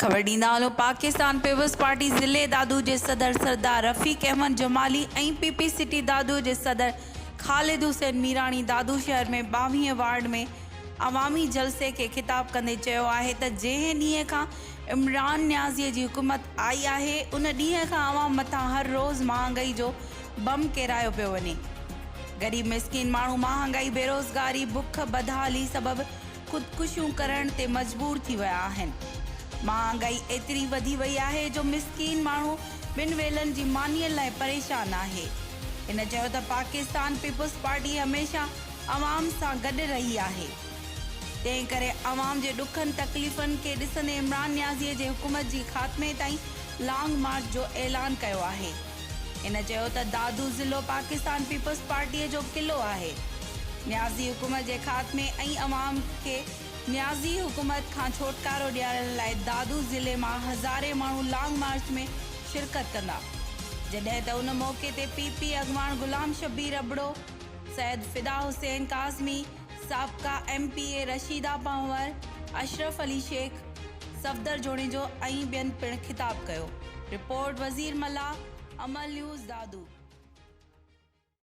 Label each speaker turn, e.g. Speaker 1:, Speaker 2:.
Speaker 1: خبر ڏيندا هلون پاڪستان پيپلز پارٽي ضلعي دادو جي صدر Sardar Rafiq Ahmed Jamali ۽ P P city Dadu جي صدر خالد حسين ميراڻي دادو شهر ۾ 22 وارڊ ۾ عوامي جلسي کي خطاب ڪندي چيو آهي ته جنهن ڏينهن کان عمران نيازي جي حڪومت آئي آهي ان ڏينهن کان عوام مٿان هر روز مهانگائي جو بم ڪيرايو پيو وڃي غريب مسڪين ماڻهو مهانگائي بيروزگاري بک بدحالي سبب خودڪشيون ڪرڻ تي مجبور ٿي ويا آهن. مهانگائي ايتري وڌي وئي آهي جو مسڪين ماڻهو ٻن ويلن جي مانيء لاء پريشان آهي. هن چيو ته پاڪستان پيپلز پارٽي هميشه عوام سان گڏ رهي آهي. تنهن ڪري عوام جي ڏکن تڪليفن کي ڏسندي عمران نيازيء جي حڪومت جي خاتمي تائين لانگ مارچ جو اعلان ڪيو آهي. هن چيو ته دادو ضلعو پاڪستان پيپلز پارٽيء جو قلعو آهي، نيازي حڪومت جي خاتمي ۽ عوام کي نيازي حڪومت کان ڇوٽڪارو ڏيارڻ لاء دادو ضلعي مان هزارين ماڻهو لانگ مارچ ۾ شرڪت ڪندا، جڏهن ته ان موقعي تي پي پي اڳواڻ غلام شبير ابڙو، سيد فدا حسين ڪاظمي، سابقه M P A Rashida Panhwar, Ashraf Ali Shaikh, Safdar Junejo ۽ ٻين پڻ خطاب ڪيو. رپورٽ، وزير ملاح، امل نيوز، دادو.